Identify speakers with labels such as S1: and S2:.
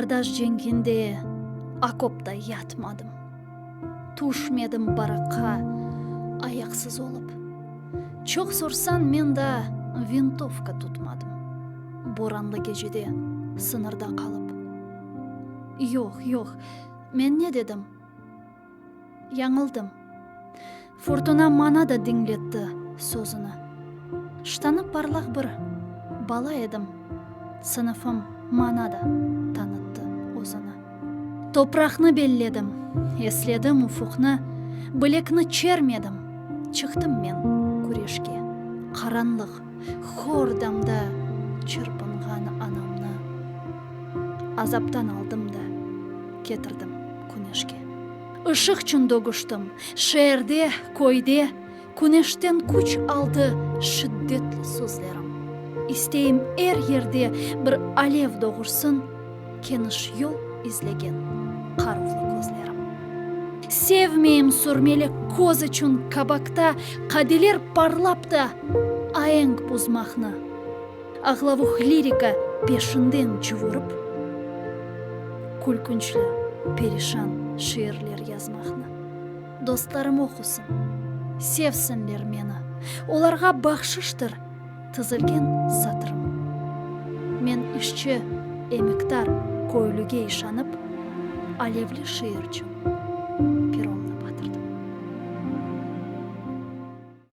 S1: Qardaş cenkinde okopta yatmadım. Tüşmedim barakqa ayaqsız olıp. Çoq sorsañ, men daa vintovka tutmadım. Boranlı gecede sıñırda qalıp. Yoq, yoq, men ne dedim? Yañıldım. Furtuna maña da diñletti sözüni. Ştanı parlaq bir bala edim, sınıfım maña da tanıttı özüni. Topraqnı belledim, esledim ufuqnı, bilekni çermedim, çıqtım men küreşke. Qaranlıq hor damda çırpınğan anamnı azaptan aldım da ketirdim küneşke. Işıqçün dögüştim, şeerde, köyde, Küneşten küç aldı şiddetli sözlerim. İsteyim er yerde bir alev doğursın Keniş yol izlegen qaruvlı közlerim. Sevmeyim sürmeli köz içün kabakta Qadeler parlap da aenk buzmaqnı. Ağlavuq lirika peşinden cuvurıp, Külkünçli, perişan şiirler yazmaqnı. Dostlarım oqusın, sevsinler meni, Olarğa bahşıştır tizilgen satırım. Men işçi, emekdar köylüge işanıp, Alevli şiirçün piroqım.